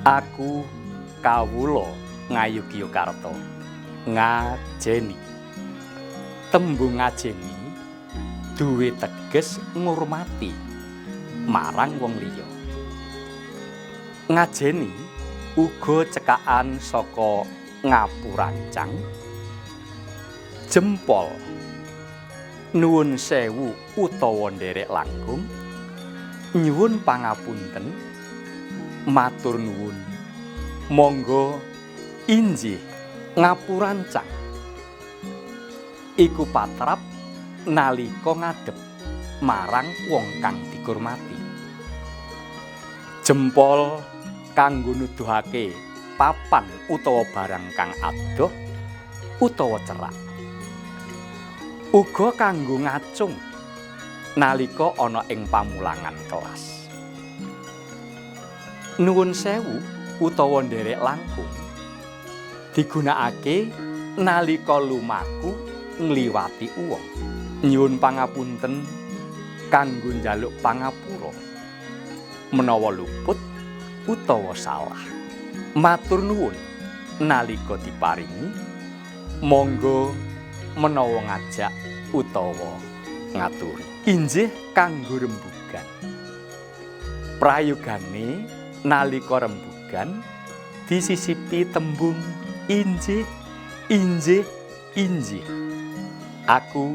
Aku kawula Ngayogyakarta ngajeni. Tembung ngajeni duwe teges ngurmati marang wong liya. Ngajeni uga cekakan saka ngapurancang, jempol, nuwun sewu utawa nderek langkung, nyuwun pangapunten, matur nuwun, monggo, injih, ngapurancang. Iku patrap nalika ngadhep marang wong kang dikurmati. Jempol kanggo nuduhake papan utawa barang kang adoh utawa cerak. Uga kanggo ngacung nalika ana ing pamulangan kelas. Nuwun sewu utawa nderek langkung digunakake nalika lumaku ngliwati uwong. Nyuwun pangapunten kanggo njaluk pangapura menawa luput utawa salah. Matur nuwun nalika diparingi, monggo menawa ngajak utawa ngaturi. Injih kanggo rembugan. Prayogane nalika rembugan disisipi tembung injih, injih, injih. Aku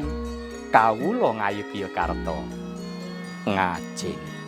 kawula Ngayogyakarta ngajeni.